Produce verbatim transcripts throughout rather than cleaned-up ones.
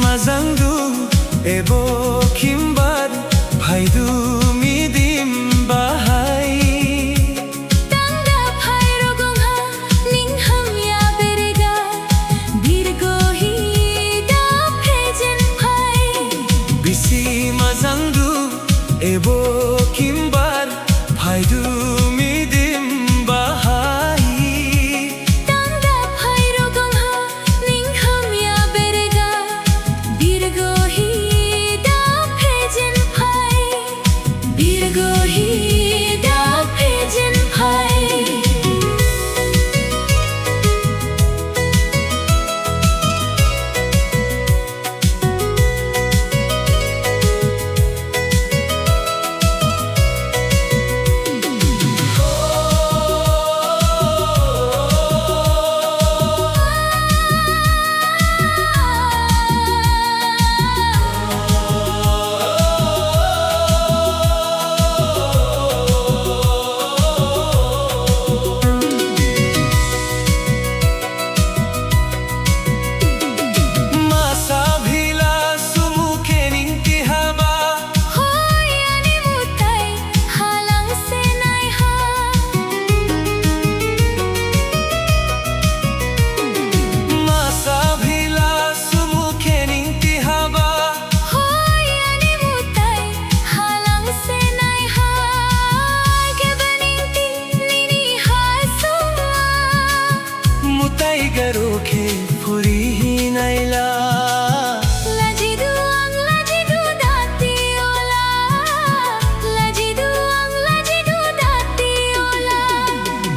Majang du, ebo khimbar, phai du midim bahai. Thangda phai rogong ha, ning hamya berega, birgo hi da phejen phai. Bisi majang du, ebo khimbar, phai du midim bahai. Thangda phai rogong ha, ning hamya berega, birgo hi da phejen phai, birgo hi da phejen phai. Masa bhila sumu khe ning thi haba. Hoi ani mutai halang se nai ha. Masa bhila sumu khe ning thi haba. Hoi ani mutai halang se nai ha. Khe ba ning thi nini ha sung ha. Mutai garo khe phuri hi nai la. Laji du ang, laji du dati ola. Laji du ang, laji du dati ola.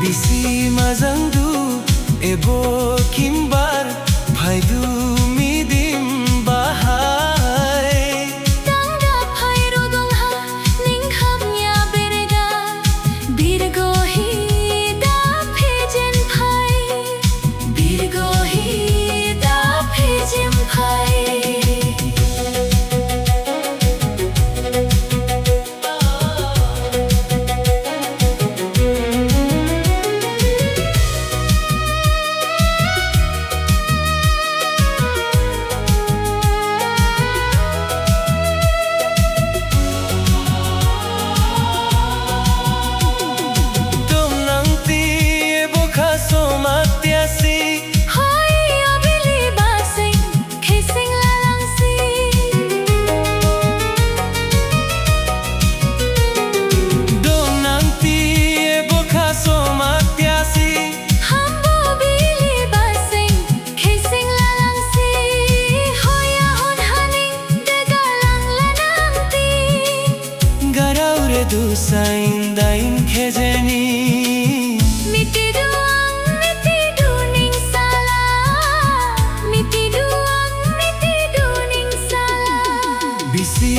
Bisi majang du, ebo khimbar, phai du midim bahai. Thangda phai rogong ha, ning hamya berega, birgo hi da phejen phai, birgo hi da phejen phai. Dom nang thi ebo khaso mat thiasi. Hoi o bili basing, khesing lalang si. Dom nang thi ebo khaso mat thiasi. Hambo bili basing, khesing lalang si. Hoi a hon haning, dega lang la nang thi. Garau re du sain dain khejeni. Mithi du ang, mithi du ning sala. Mithi du ang, mithi du ning sala. Bisi